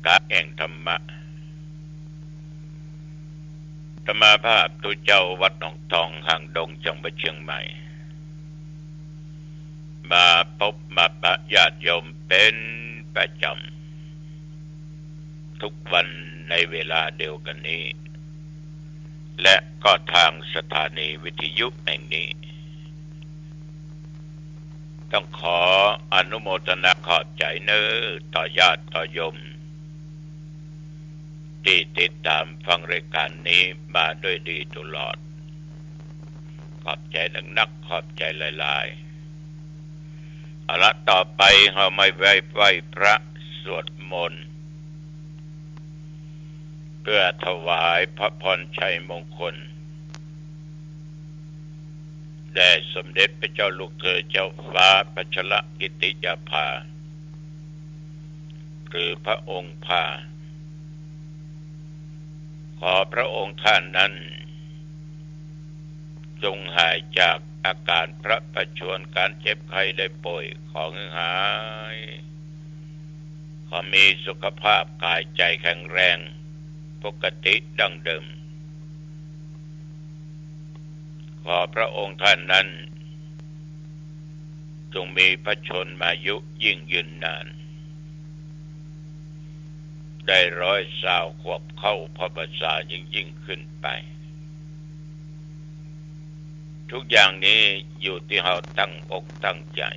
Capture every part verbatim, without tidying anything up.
กาแห่งธรรมะ อาตมาภาพตุ๊เจ้าวัดหนองทองหางดงจังหวัดเชียงใหม่ มาปบมาปะญาติโยมเป๋นประจ๋ำ ทุกวันในเวลาเดียวกั๋นนี้ และก็ตางสถานีวิทยุแห่งนี้ ต้องขออนุโมทนาขอบใจ๋เน้อต่อญาติต่อโยม ตี้ติดต๋ามฟังรายก๋านนี้มาด้วยดีตลอด ขอบใจ๋นักๆ ขอบใจ๋หลายๆ เอาละ ต่อไปเฮามาไหว้ ไหว้พระสวดมนต์ เพื่อถวายพระพรชัยมงคล แด่สมเด็จพระเจ้าลูกเธอเจ้าฟ้าพัชรกิติยาภา หรือพระองค์พา ขอพระองค์ท่านนั้น จงหายจากอาก๋านพระประชวร ก๋านเจ็บไข้ได้ป่วย ขอหื้อหาย ขอมีสุขภาพก๋ายใจ๋แข็งแรงปกติดั้งเดิม ขอพระองค์ท่านนั้น จงมีพระชนมายุยิ่งยืนนาน ได้ร้อยซาวขวบเข้าพรรษายิ่งๆ ขึ้นไป ทุกอย่างนี้อยู่ตี้เฮาตั้งอกตั้งใจ๋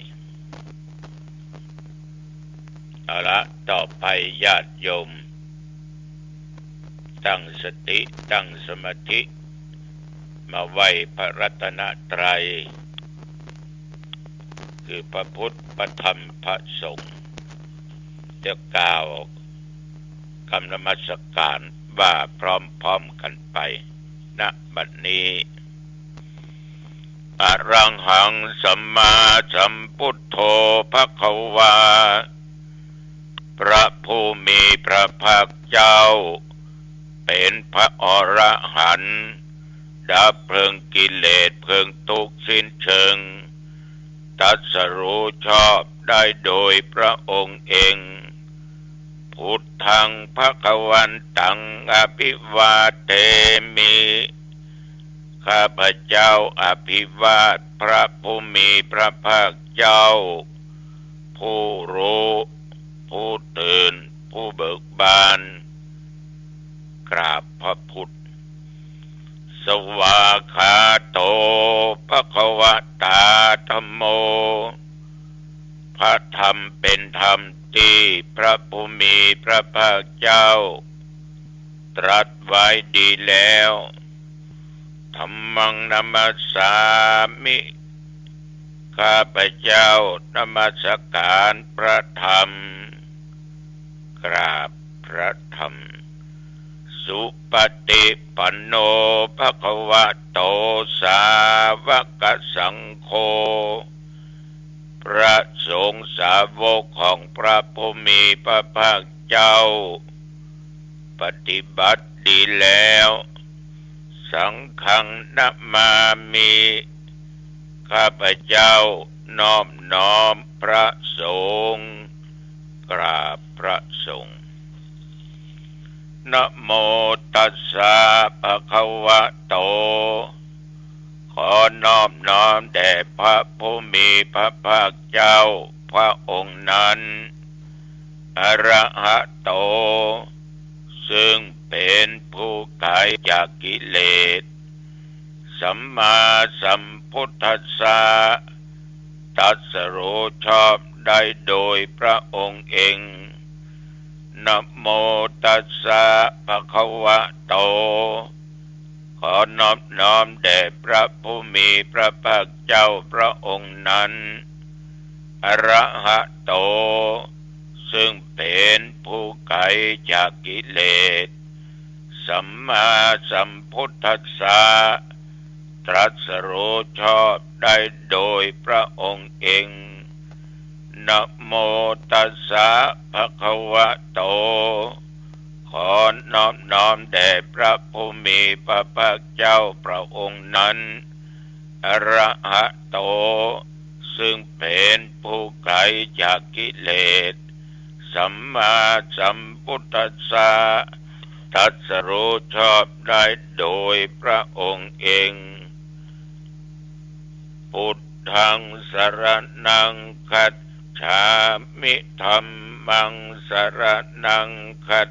เอาละ ต่อไปญาติโยม ตั้งสติ ตั้งสมาธิ มาไหว้พระรัตนตรัย คือพระพุทธ พระธรรม พระสงฆ์ จะกล่าวกำนมัสการว่าพร้อมๆ กั๋นไป ณ บัดนี้ อะระหังสัมมาสัมพุทโธภะคะวา พระผู้มีพระภาคเจ้า เป๋นพระอรหันต์ ดับเพลิงกิเลสเพลิงทุกข์สิ้นเชิง ตรัสรู้ชอบได้โดยพระองค์เอง พุทธังภะคะวันตังอะภิวาเทมิ ข้าพเจ้าอภิวาทพระผู้มีพระภาคเจ้า ผู้รู้ ผู้ตื่น ผู้เบิกบาน กราบพระพุทธ สวากขาโต ภะคะวะตา ธัมโม พระธรรมเป๋นธรรมตี้พระผู้มีพระภาคเจ้า ตรัสไว้ดีแล้ว ธัมมังนะมัสสามิ ข้าพเจ้านมัสการพระธรรม กราบพระธรรม สุปฏิปันโน ภะคะวะโต สาวกสังโฆ พระสงฆ์สาวกของพระผู้มีพระภาคเจ้า ปฏิบัติดีแล้ว สังฆังนะมามิ ข้าพเจ้านอบน้อมพระสงฆ์ กราบพระสงฆ์ นะโมตัสสะ ภะคะวะโต ขอนอบน้อมแด่พระผู้มีพระภาคเจ้าพระองค์นั้น อะระหะโต ซึ่งเป๋นผู้ไกลจากกิเลส สัมมาสัมพุทธัสสะ ตรัสรู้ชอบได้โดยพระองค์เอง นะโมตัสสะ ภะคะวะโต ขอนอบน้อมแด่พระผู้มีพระภาคเจ้าพระองค์นั้น อะระหะโต ซึ่งเป๋นผู้ไกลจากกิเลส สัมมาสัมพุทธัสสะ ตรัสรู้ชอบได้โดยพระองค์เอง นะโมตัสสะ ภะคะวะโต ขอนอบน้อมแด่พระผู้มีพระภาคเจ้าพระองค์นั้น อะระหะโต ซึ่งเป๋นผู้ไกลจากกิเลส สัมมาสัมพุทธัสสะ ตรัสรู้ชอบได้โดยพระองค์เอง พุทธังสรณังคัจฉามิ ธัมมังสรณังคัจ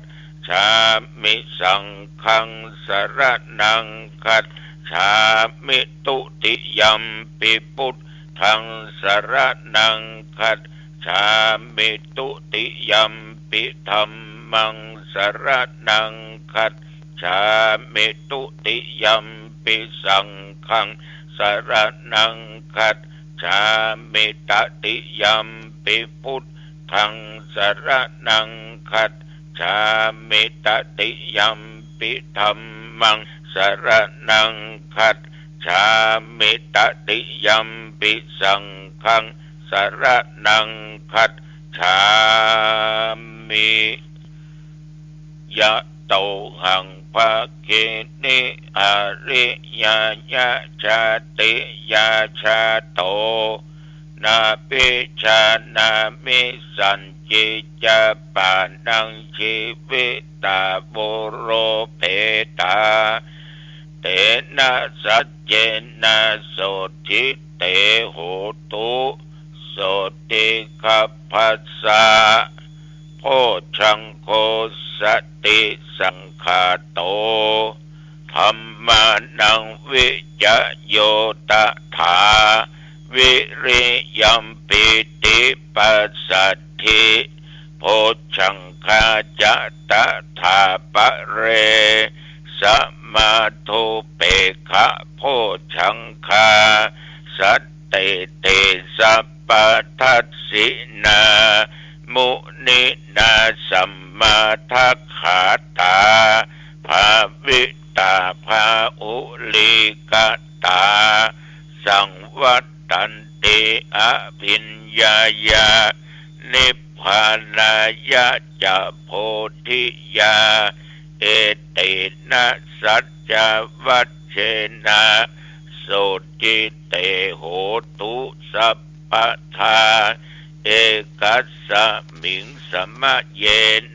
ฉามิ สังฆังสรณังคัจฉามิ ตุติยัมปิพุทธังสรณังคัจฉามิ ตุติยัมปิธัมมังสรณังคัจฉามิ ตุติยัมปิสังฆังสรณังคัจฉามิ ตติยัมปิพุทธังสรณังคัจฉามิ ตติยัมปิธัมมังสรณังคัจฉามิ ตติยัมปิสังฆังสรณังคัจฉามิ ยะโตหัง ภะคินิ อริยายะ ชาติยา ชาโต นาภิชานามิ สัญญิจจา ปานัง ชีวิตา วุโร เพตา เตนะ สัจเจนะ โสตถิ เต โหตุ โสตถิคัพพะสสะ โพชฌังโค สติสังขาโต ธัมมานัง วิจโย ตถา วิริยัม ปีติ ปัสสัทธิ โพชฌังคา จะ ตถา ปะเร สะมา ทูเปกขะ โพชฌังคา สันติ เต สัพพะทัสสินา มุนินา สัมมาทักขาตา ภาวิตา ภาอุลีกตา สังวัตตันติ อภิญญายา นิพพานายะ จะ โพธิยา เอเตนะ สัจจวัจเชนะ โสตถิ เต โหตุ สัพพะทา เอกัสสะมิง สะมะเย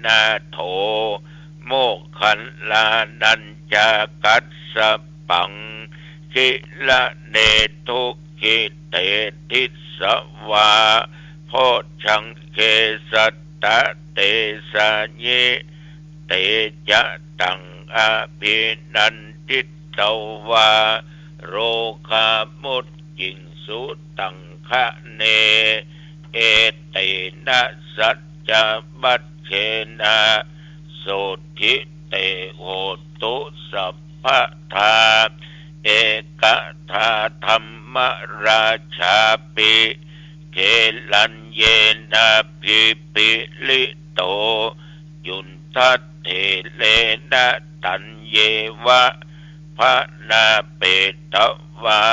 นะ โถ โมคคัลลานัญจะกัสสะปัง คิละเน ทุกขิ เต ทิสสะวา โพชฌังเก สัตตะ เตสายิ เต จะ ตัง อภินันทิตวา โรคามุจจิง สุตังคะเน เอเตนะ สัจจวัจเชนะ โสตถิ เต โหตุ สัพพะทา เอกทา ธัมมราชาปิ เกลัญเยนะ พิพิลิโต จุนทัตเถเรนะ ตัญเยวะ พะนาเปตวา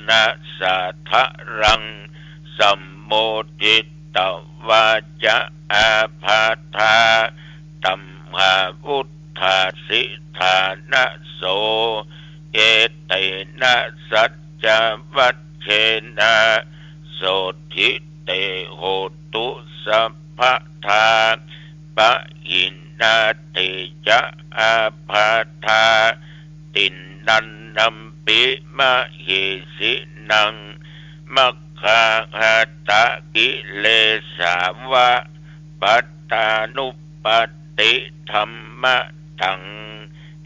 นะ สาทะรัง สัมโมทิตวาจะ อาภาธา ตัมหาวุฏฐา สิทธานะโส เอเตนะ สัจจวัจเชนะ โสตถิ เต โหตุ สัพพะทา ปะหินนา เต จะ อาภาธา ตินนันนัมปิ มะเหสินัง มัคคาหะตะ กิเลสาวะ ปัตตานุปัตติธัมมะตัง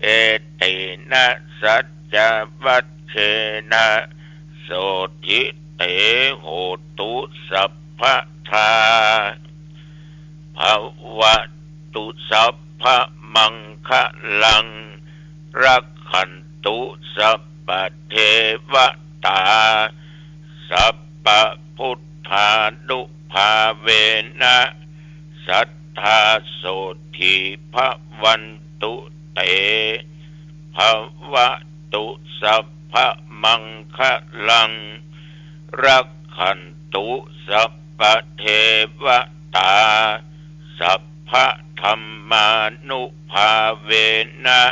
เอเตนะ สัจจวัจเชนะ โสตถิ เต โหตุ สัพพะทา ภะวะตุ สัพพะมังคะลัง รักขันตุ สัพพะเทวะตา สัพพะพุทธานุภาเวนะ สัทธา โสตถิ ภะวันตุ เต ภะวะตุ สัพพะมังคะลัง รักขันตุ สัพพะเทวะตา สัพพะธัมมานุภาเวนะ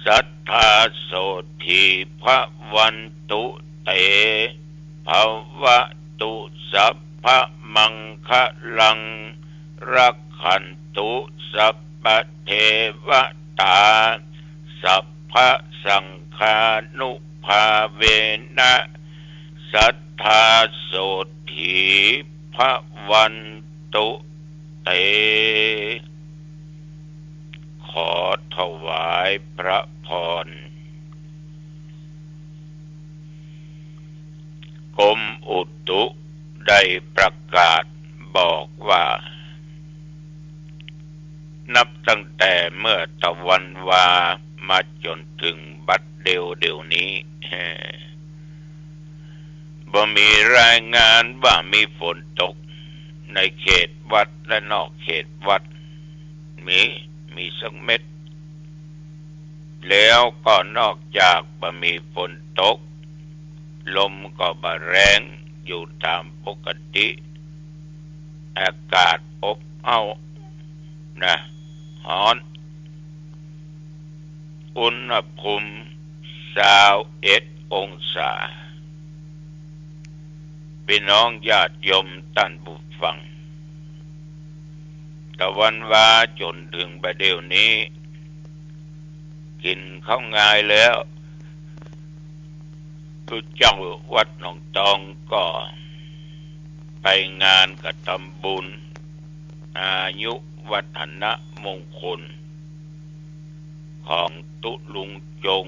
สัทธา โสตถิ ภะวันตุ เต ภะวะตุ สัพพะมังคะลัง รักขันตุ สัพพะเทวะตา สัพพะสังฆานุภาเวนะ สัทธาโสตถี ภะวันตุ เต ขอถวายพระพร กรมอุตุได้ประกาศบอกว่า นับตั้งแต่เมื่อตะวันวามาจ๋นเถิงบัดเดี๋ยวเดี๋ยวนี้ บ่มีรายงานว่ามีฝนตกในเขตวัดและนอกเขตวัด มี มีสักเม็ด แล้วก็นอกจากบ่มีฝนตก ลมก็บ่แรงอยู่ต๋ามปกติ อากาศอบอ้าวนะ ฮ้อน อุณหภูมิซาวเอ็ดองศา ปี้น้องญาติโยมต้านผู้ฟัง ตะวันวาจ๋นเถิงบ่าเดี่ยวนี้ กิ๋นข้าวงายแล้ว ตุ๊เจ้าวัดหนองตองก็ไปงานกระทำบุญอายุวัฒนมงคล ของตุ๊ลุงจง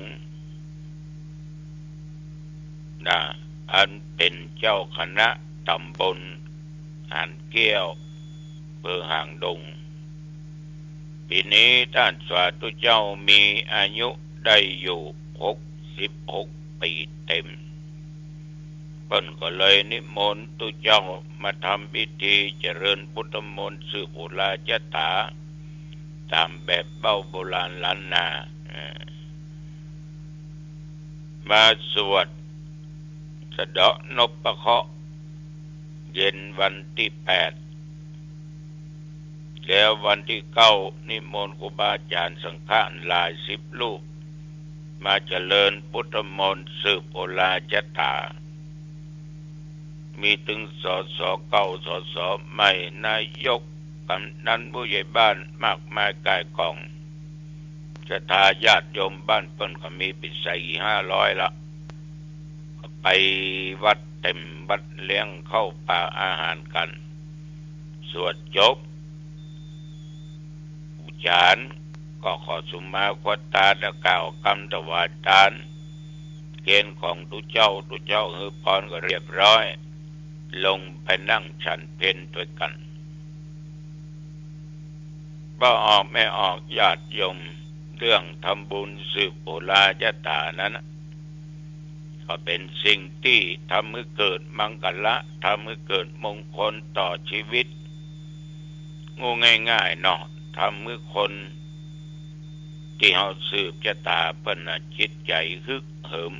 นะ อันเป๋นเจ้าคณะต๋ำบลหานแก้ว อำเภอหางดง ปี๋นี้ต้านสาธุเจ้ามีอายุได้อยู่หกสิบหกปี๋เต๋ม เปิ้นก็เลยนิมนต์ตุ๊เจ้ามาทำพิธีเจริญพุทธมนต์สืบปุราชะต๋า ต๋ามแบบเบ้าโบราณล้านนา เอ่อ มาสวดสะเดาะนพเคราะห์ เย็นวันตี้แปด แล้ววันตี้เก้านิมนต์ครูบาอาจ๋ารย์สังฆะหลายสิบรูป มาเจริญพุทธมนต์สืบปุราชะต๋า มีตึง สส เก่า สส ใหม่ นายก กำนัน ผู้ใหญ่บ้าน มากมายก่ายก่อง ศรัทธาญาติโยมบ้านเปิ้นก็มีเป๋นสี่ห้าร้อยละ ก็ไปวัดเต๋มวัด เลี้ยงข้าวป๋าอาหารกั๋น สวดจบ อุจจาระก็ขอสุมาควตา แล้วกล่าวกำถวายตาน เกณฑ์ของตุ๊เจ้า ตุ๊เจ้าหื้อปอนก็เรียบร้อย ลงไปนั่งฉันเพลตวยกั๋น บ่ออกแม่ออกญาติโยม เรื่องทำบุญสืบปุราชะต๋านั้นน่ะ ก็เป๋นสิ่งตี้ทำหื้อเกิดมังคละ ทำหื้อเกิดมงคลต่อชีวิต อู้ง่ายๆ เนาะ ทำหื้อคนตี้เฮาสืบจะต๋าเปิ้นน่ะ จิตใจ๋ฮึกเหิม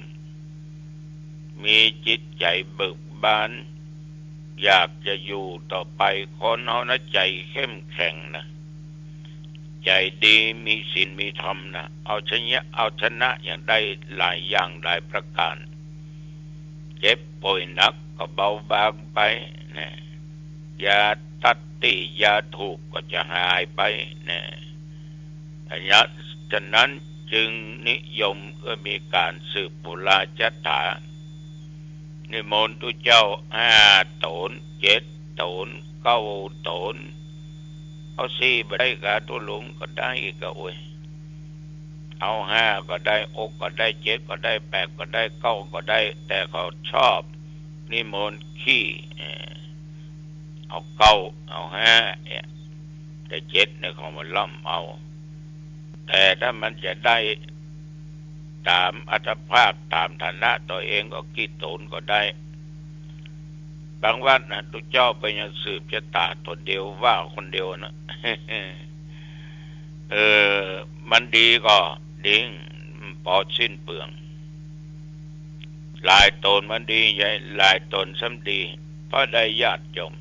มีจิตใจ๋เบิกบาน อยากจะอยู่ต่อไป คนเฮานะใจ๋เข้มแข็งนะ ใจ๋ดี มีศีลมีธรรมนะ เอาชนะ เอาชนะอย่างได้หลายอย่างหลายประก๋าน เจ็บป่วยหนักก็เบาบางไปนะ ยาตัดตี้ยาถูกก็จะหายไปนะ ฉะนั้นจึงนิยมเอื้อมีก๋านสืบปุราชะต๋า นิมนต์ตุ๊เจ้าห้าต๋น เจ็ดต๋น เก้าต๋น เอาสี่บ่ได้กาตุ๊ลุง ก็ได้กา โอ้ย เอาห้าก็ได้ หกก็ได้ เจ็ดก็ได้ แปดก็ได้ เก้าก็ได้ แต่เขาชอบนิมนต์ขี้ เออ เอาเก้า เอาห้าเนี่ย แต่เจ็ดเนี่ยเขาบ่ล้ำเอา แต่ถ้ามันจะได้ต๋ามอัตภาพ ต๋ามฐานะตั๋วเองก็กี่ต๋นก็ได้ บางวัดนะ ตุ๊เจ้าไปยังสืบจะต๋าตั๋นเดียว ว่าคนเดียวนะ เออ มันดีก็ดี ปอสิ้นเปลือง หลายต๋นมันดีใหญ่ หลายต๋นซ้ำดี เพราะได้ญาติโยม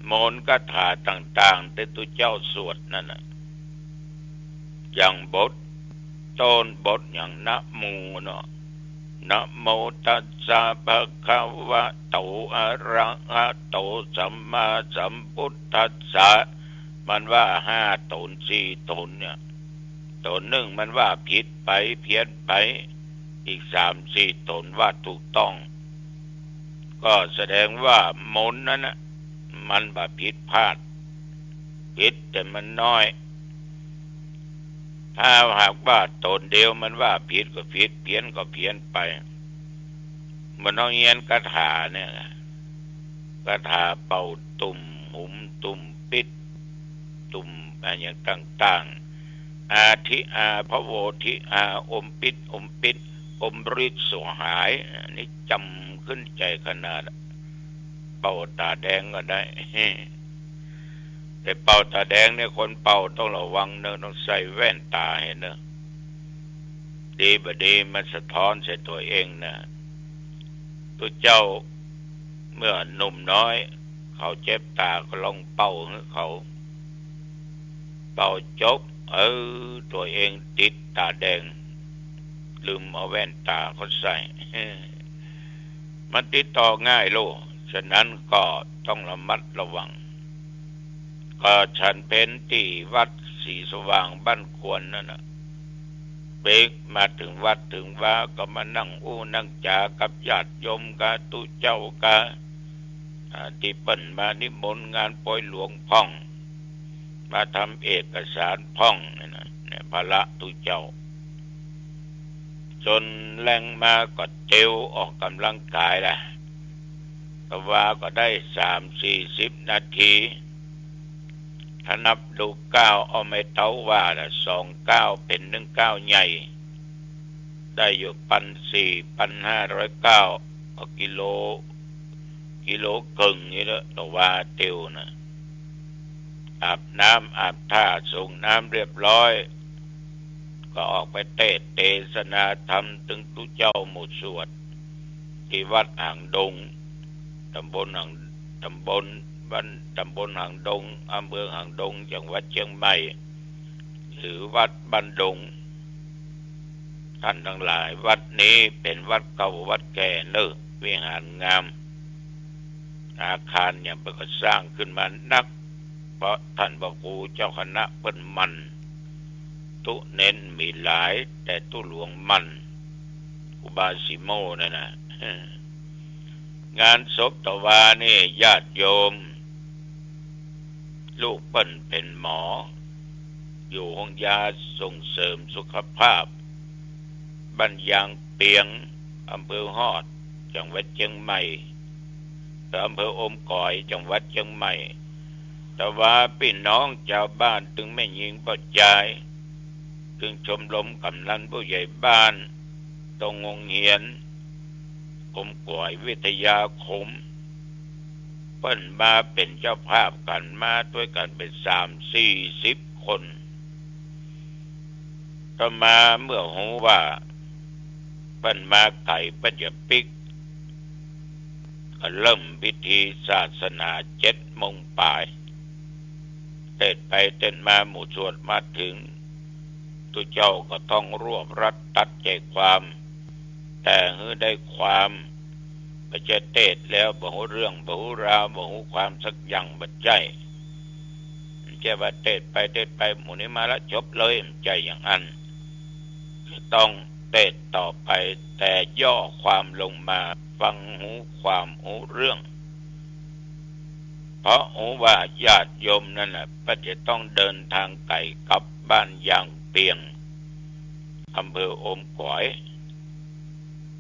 มนต์คาถาต่างๆ ตี้ตุ๊เจ้าสวดนั่นน่ะ อย่างบทต้น บทอย่างนะโมเนาะ นะโมตัสสะ ภะคะวะโต อะระหะโต สัมมาสัมพุทธัสสะ มันว่าห้าต๋น สี่ต๋นเนี่ย ต๋นนึ่งมันว่าผิดไป เพี้ยนไป อีกสามสี่ต๋นว่าถูกต้อง ก็แสดงว่ามนต์นั้นน่ะ มันบ่ผิดพลาด ผิดแต่มันน้อย ถ้าหากว่าต๋นเดียวมันว่าผิดก็ผิด เพี้ยนก็เพี้ยนไป เหมือนเฮาเฮียนคาถาเนี่ย คาถาเป่าตุ่ม หุมตุ่ม ปิดตุ่ม อะหยังต่างๆ อาทิอา พะโวทิอา อมปิด อมปิด อมฤทธิ์สูญหาย อันนี้จ๋ำขึ้นใจ๋ขนาด เป่าต๋าแดงก็ได้ แต่เป่าต๋าแดงเนี่ย คนเป่าต้องระวังเนอะ ต้องใส่แว่นต๋าหั้นเนอะ ดีบ่ดีมันสะท้อนใส่ตั๋วเองนะ ตุ๊เจ้าเมื่อหนุ่มน้อย เขาเจ็บต๋าก็ลองเป่าหื้อเขา เป่าจบ เออ ตั๋วเองติดต๋าแดง ลืมเอาแว่นต๋าเขาใส่ มันติดต่อง่ายโลก ฉะนั้นก็ต้องระมัดระวัง ก็ฉันเพลตี้วัดศรีสว่างบ้านควนนั่นน่ะ ปิ๊กมาเถิงวัดเถิงวาก็มานั่งอู้นั่งจ๋ากับญาติโยมกา ตุ๊เจ้ากา อ่า ตี้เปิ้นมานิมนต์งานปอยหลวงพ่อง มาทำเอกสารพ่องเนี่ยนะ เนี่ย พระตุ๊เจ้า จ๋นแลงมาก็เตียวออกก๋ำลังกายละ ตะวาก็ได้สามสี่สิบนาที ถ้านับดูก้าว เอาไม้เต๊าว่าละ สองก้าวเป๋นนึ่งก้าวใหญ่ ได้อยู่ปันสี่ ปันห้าร้อยก้าว ก็กิโล กิโลเกิ่งนี่แหละ ตะวาเตียวนะ อาบน้ำอาบท่า ส่งน้ำเรียบร้อย ก็ออกไปเตสน์เตสนาธรรมเถิงตุ๊เจ้าหมู่สวด ตี้วัดหางดง ต๋ำบลหาง ต๋ำบลบ้าน ต๋ำบลหางดง อำเภอหางดง จังหวัดเจียงใหม่ หรือวัดบ้านดง ต้านตังหลาย วัดนี้เป๋นวัดเก่าวัดแก่เน่อ วิหารงาม อาคารหยังเปิ้นก็สร้างขึ้นมานัก เพราะต้านพระครูเจ้าคณะเปิ้นหมั่น ตุ๊เณรมีหลาย แต่ตุ๊หลวงหมั่น ครูบาศรีโมนั่นน่ะ งานศพตะวานี่ญาติโยม ลูกเปิ้นเป๋นหมอ อยู่โฮงยาส่งเสริมสุขภาพ บ้านยางเปียง อำเภอฮอด จังหวัดเจียงใหม่ อำเภออมก๋อย จังหวัดเจียงใหม่ ตะวาปี้น้องจาวบ้าน ตึงแม่ญิงป้อจาย ตึงชมรมกำนันผู้ใหญ่บ้าน ตรงโฮงเฮียน อมก๋อยวิทยาคม เปิ้นมาเป๋นเจ้าภาพกั๋น มาตวยกั๋นเป๋นสามสี่สิบคน ต่อมาเมื่อฮู้ว่าเปิ้นมาไก๋ เปิ้นจะปิ๊ก ก็เริ่มพิธีศาสนาเจ็ดโมงป๋าย เตสน์ไปเตสน์มา หมู่สวดมาเถิง ตุ๊เจ้าก็ต้องรวบรัดตัดใจ๋ความ แต่หื้อได้ความ บ่ใจ้เตสน์แล้วบ่ฮู้เรื่อง บ่ฮู้ราว บ่ฮู้ความสักอย่าง บ่ใจ้ บ่ใจ้ว่าเตสน์ไปเตสน์ไป หมู่นี้มาละจบเลย บ่ใจ้อย่างอั้น จะต้องเตสน์ต่อไป แต่ย่อความลงมา ฟังฮู้ความฮู้เรื่อง เพราะฮู้ว่าญาติโยมนั่นน่ะ เปิ้นจะต้องเดินตางไก๋กลับบ้านยางเปียง อำเภออมก๋อย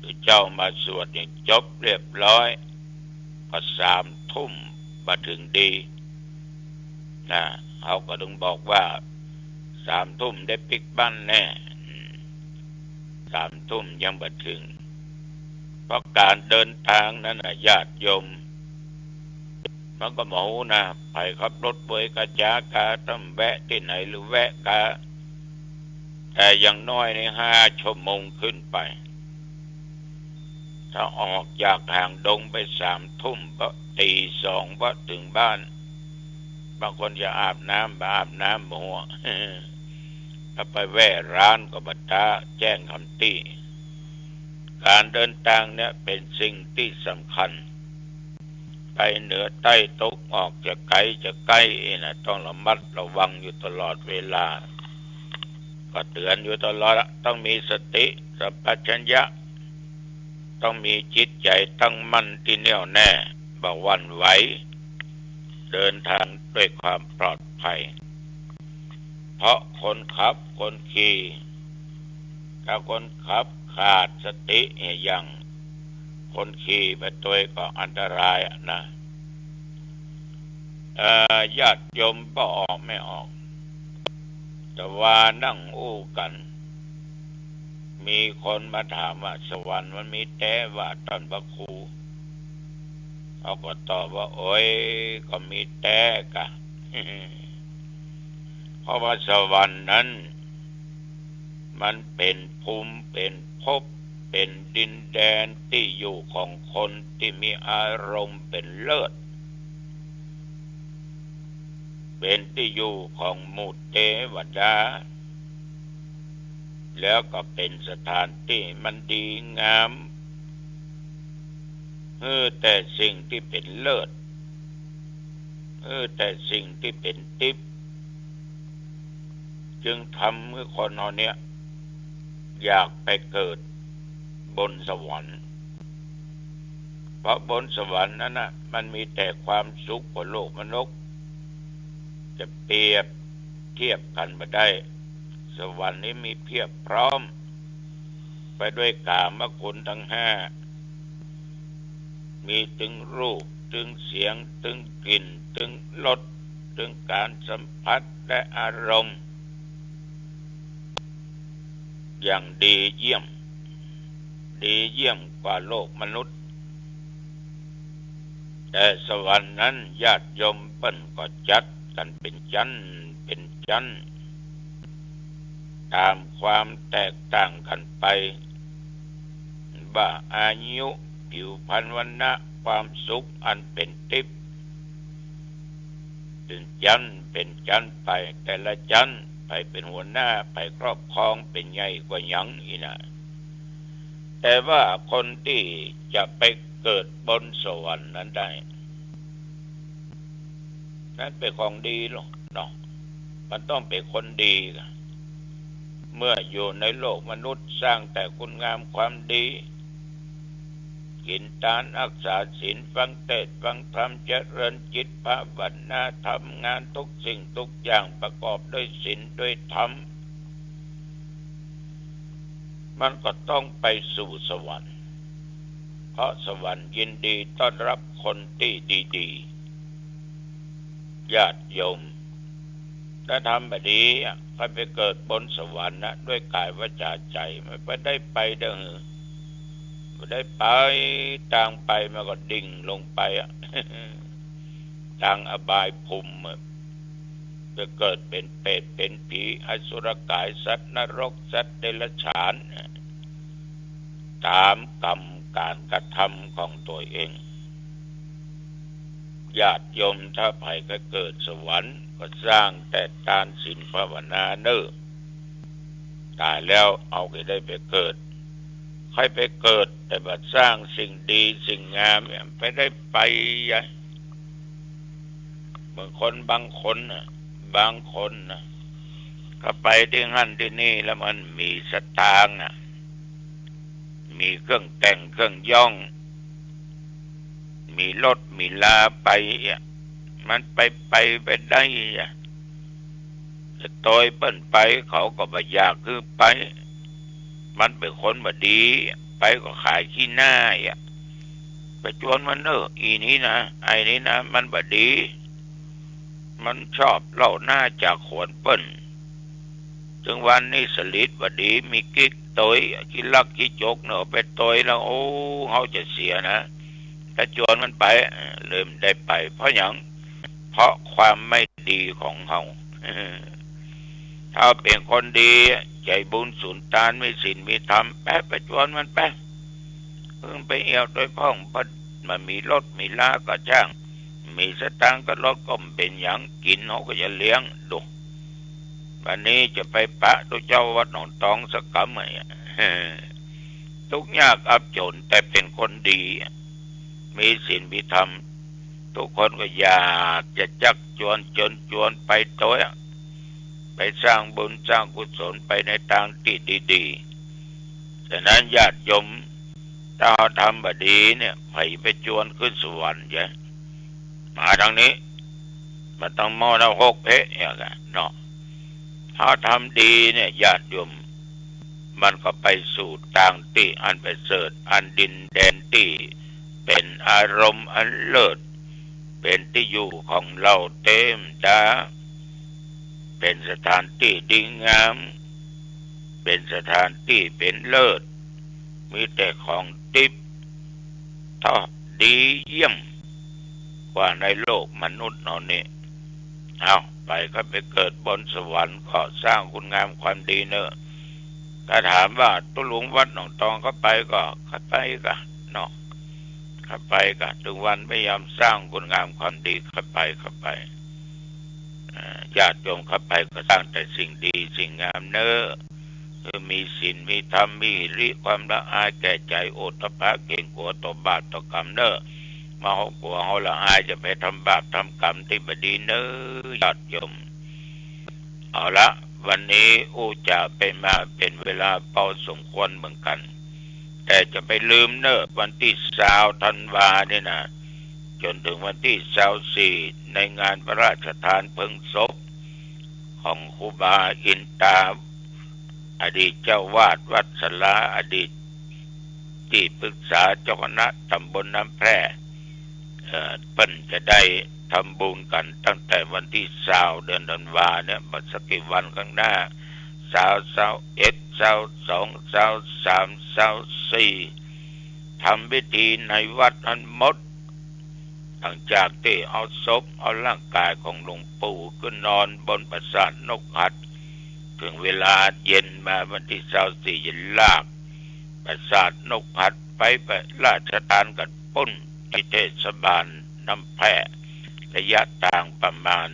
ตุ๊เจ้ามาสวดหยังจบเรียบร้อย ก็สามทุ่มบ่เถิงดี นะ เฮาก็ตึงบอกว่า สามทุ่มได้ปิ๊กบ้านแน่ อืม สามทุ่มยังบ่เถิง เพราะก๋านเดินตางนั้นน่ะ ญาติโยม มันก็บ่ฮู้นะ ใผขับรถเวยกาจ๋ากา ต้องแวะตี้ไหนหรือแวะกา แต่อย่างน้อยนี่ห้าชั่วโมงขึ้นไป ถ้าออกจากหางดงไปสามทุ่ม บ่ ตี๋สองบ่เถิงบ้าน บางคนจะอาบน้ำ บ่อาบน้ำ บ่ฮู้ ถ้าไปแวะร้านก็บ่ต๊า แจ้งกำตี้ ก๋านเดินตางเนี่ยเป๋นสิ่งตี้สำคัญ ไปเหนือใต้ตะวันออกจะไก๋จะใก้อี้นะ ต้องระมัดระวังอยู่ตลอดเวลา ก็เตื๋อนอยู่ตลอดละ ต้องมีสติสัมปชัญญะ ต้องมีจิตใจ๋ตั้งมั่นตี้แน่วแน่ บ่หวั่นไหว เดินตางด้วยความปลอดภัย เพราะคนขับคนขี่ ถ้าคนขับขาดสติอย่างคนขี่ไปตวยก็อันตรายอะนะ เอ่อ ญาติโยมบ่ออกไม่ออก แต่ว่านั่งอู้กั๋น มีคนมาถามว่าสวรรค์มันมีแต๊ว่าต้านพระครู เขาก็ตอบว่า โอ๊ย ก็มีแต๊กะ เพราะว่าสวรรค์นั้น มันเป๋นภูมิ เป๋นภพ เป๋นดินแดนตี้อยู่ของคนตี้มีอารมณ์เป๋นเลิศ เป๋นตี้อยู่ของหมู่เตวดา แล้วก็เป๋นสถานตี้มันดีงาม หื้อแต่สิ่งตี้เป๋นเลิศ หื้อแต่สิ่งตี้เป๋นติ๊บ จึงทำหื้อคนเฮาเนี่ย อยากไปเกิดบนสวรรค์ เพราะบนสวรรค์นั้นน่ะ มันมีแต่ความสุขกว่าโลกมนุษย์ จะเปรียบเทียบกั๋นบ่ได้ สวรรค์นี้มีเพียบพร้อม ไปด้วยกามคุณทั้งห้า มีตึงรูป ตึงเสียง ตึงกลิ่น ตึงรส ตึงก๋านสัมผัสและอารมณ์ อย่างดีเยี่ยม ดีเยี่ยมกว่าโลกมนุษย์ แต่สวรรค์นั้นญาติโยมเปิ้นก็จัดกั๋นเป๋นจั้นเป๋นจั้น ต๋ามความแตกต่างกั๋นไป ว่าอายุ ผิวพรรณ วรรณะ ความสุขอันเป๋นติ๊บ เป๋นจั้นเป๋นจั้นไป แต่ละจั้น ใผเป๋นหัวหน้า ใผครอบครอง เป๋นใหญ่กว่าหยังอี้นะ แต่ว่าคนตี้จะไปเกิดบนสวรรค์นั้นได้ นั้นเป๋นของดีลอเนาะ มันต้องเป๋นคนดีกะ เมื่ออยู่ในโลกมนุษย์สร้างแต่คุณงามความดี กิ๋นตาน ฮักษาศีล ฟังเตสน์ฟังธรรม เจริญจิตภาวนา ทำงานทุกสิ่งทุกอย่างประกอบด้วยศีลด้วยธรรม มันก็ต้องไปสู่สวรรค์ เพราะสวรรค์ยินดีต้อนรับคนตี้ดีๆ ญาติโยม ถ้าทำบ่ดีอะ ใผไปเกิดบนสวรรค์นะ ด้วยก๋ายวาจ๋าใจ๋ มันบ่ได้ไปเด้อ บ่ได้ไป ตางไปมันก็ดิ่งลงไปอะ ตางอบายภูมิอะ ไปเกิดเป๋นเปรตเป๋นผี อสุรกาย สัตว์นรก สัตว์เดรัจฉาน ต๋ามกรรมก๋านกระทำของตั๋วเอง ญาติโยมถ้าใผจะเกิดสวรรค์ ก็สร้างแต่ตานศีลภาวนาเน่อ ต๋ายแล้วเฮาจะได้ไปเกิด ใผไปเกิด แต่บ่สร้างสิ่งดีสิ่งงามเนี่ย บ่ได้ไปอะ เหมือนคนบางคนน่ะ บางคนน่ะ ก็ไปตี้หั้นตี้นี่แล้วมันมีสตางค์อะ มีเครื่องแต่งเครื่องย้อง มีรถมีลาไปอะ มันไป ไปบ่ได้อะ จะตวยเปิ้นไป เขาก็บ่อยากหื้อไป มันเป๋นคนบ่ดี ไปก็ขายขี้หน้าอะ ไปจวนมันเน่อ อี้นี้นะ ไอ้นี้นะ มันบ่ดี มันชอบเล่าหน้าจ๋าขวนเปิ้น เถิงวันนี้สลีดบ่ดี มีกิ๊กตวย ขี้ลักขี้จกเน่อ ไปตวยแล้ว โอ้ เฮาจะเสียนะ ถ้าจวนมันไป เออ เลยบ่ได้ไป เพราะหยัง เพราะความไม่ดีของเฮา ถ้าเป๋นคนดี ใจ๋บุญสุนตาน มีศีลมีธรรม ไป ไปจวนมันไป เพิ่งไปเอี่ยวตวยพ่อง บ่ มันมีรถมีลาก็จ้าง มีสตางค์ก็ลด ก็บ่เป๋นหยัง กิ๋นเฮาก็จะเลี้ยง ดู วันนี้จะไปปะตุ๊เจ้าวัดหนองตองสักกำไหมอะ ไป ทุกข์ยากอับจน แต่เป๋นคนดี มีศีลมีธรรม ทุกคนก็อยากจะจักจวน เจิญจวนไปโตย ไปสร้างบุญสร้างกุศล ไปในตางตี้ดีๆ ฉะนั้นญาติโยม ถ้าเฮาทำบ่ดีเนี่ย ใผไปจวนขึ้นสวรรค์เยียะ มาตางนี้ บ่ต้องหม้อนรกเป๊ะเยียะเนาะ ถ้าทำดีเนี่ย ญาติโยม มันก็ไปสู่ตางตี้อันประเสริฐ อันดินแดนตี้เป๋นอารมณ์อันเลิศ เป๋นตี้อยู่ของเฮาเต็มต๋า เป๋นสถานตี้ดีงาม เป๋นสถานตี้เป๋นเลิศ มีแต่ของติ๊บ เต้าดีเยี่ยมกว่าในโลกมนุษย์เฮานี่ เอา ใผใค่ไปเกิดบนสวรรค์ก็สร้างคุณงามความดีเน่อ ถ้าถามว่าตุ๊ลุงวัดหนองตองใค่ไปก่อ ใค่ไปก่ะเนาะ ใค่ไปก่ะ เถิงวันพยายามสร้างคุณงามความดี ใค่ไป ใค่ไป เอ่อ ญาติโยมใค่ไปก็สร้างแต่สิ่งดีสิ่งงามเน่อ คือมีศีลมีธรรม มีหิริความละอายแก่ใจ๋ โอตตัปปะ เกรงกั๋วต่อบาปต่อกรรมเน่อ บ่าเฮากลั๋วเฮาละอายจะไปทำบาปทำกรรมตี้บ่ดีเน่อ ญาติโยม เอาละ วันนี้อู้จ๋าไปมาเป๋นเวลาปอสมควรเหมือนกั๋น แต่จะไปลืมเน่อ วันตี้ซาวธันวานี่นะ จ๋นเถิงวันตี้ซาวสี่ ในงานพระราชทานเพลิงศพของครูบาอินตา อดีตเจ้าวาดวัดสารา อดีตตี้ปรึกษาเจ้าคณะตำบลน้ำแพร่ เอ่อ เปิ้นจะได้ทำบุญกั๋นตั้งแต่วันตี้ซาว เดือนธันวาเนี่ย บ่สักกี่วันข้างหน้า ซาว ซาวเอ็ด ซาวสอง ซาวสาม ซาวสี่ ทำพิธีในวัดหั้นหมด หลังจากตี้เอาศพ เอาร่างกายของหลวงปู่ขึ้นนอนบนปราสาทนกหัด เถิงเวลาเย็นมาวันตี้ซาวสี่ จะลากปราสาทนกหัดไปพระราชทานกั๋นปู๊นตี้เทศบาลน้ำแพร่ ระยะตางประมาณ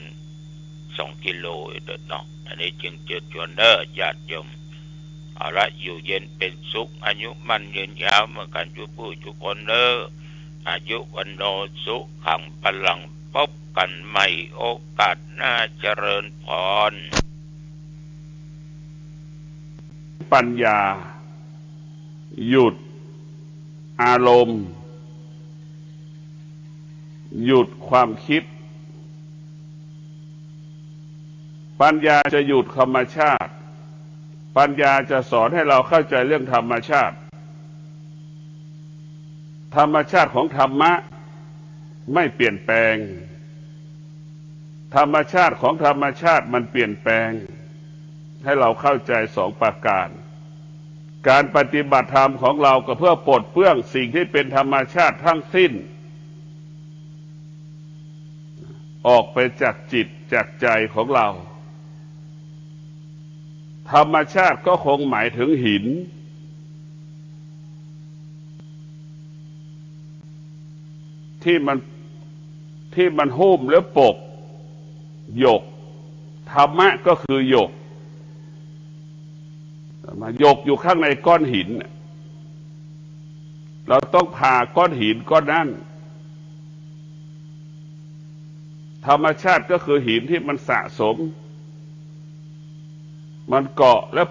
สองกิโลเด้อเนาะ อันนี้จึงเจิญจวนเน่อญาติโยม เอาละ อยู่เย็นเป๋นสุข อายุมั่นยืนยาวเหมือนกั๋นจุผู้จุคนเน่อ อายุวัณโณสุขังพลัง พบกั๋นใหม่โอกาสหน้า เจริญพร ปัญญา หยุดอารมณ์ หยุดความคิด ปัญญาจะหยุดธรรมชาติ ปัญญาจะสอนให้เราเข้าใจเรื่องธรรมชาติ ธรรมชาติของธรรมะไม่เปลี่ยนแปลง ธรรมชาติของธรรมชาติมันเปลี่ยนแปลง ให้เราเข้าใจสองประการ การปฏิบัติธรรมของเราก็เพื่อปลดเปลื้องสิ่งที่เป็นธรรมชาติทั้งสิ้น ออกไปจากจิตจากใจของเรา ธรรมชาติก็คงหมายถึงหิน ที่มัน ที่มันหุ้มและปกหยก ธรรมะก็คือหยก หยกอยู่ข้างในก้อนหินน่ะ เราต้องผ่าก้อนหินก้อนนั้น ธรรมชาติก็คือหินที่มันสะสม มันเกาะและ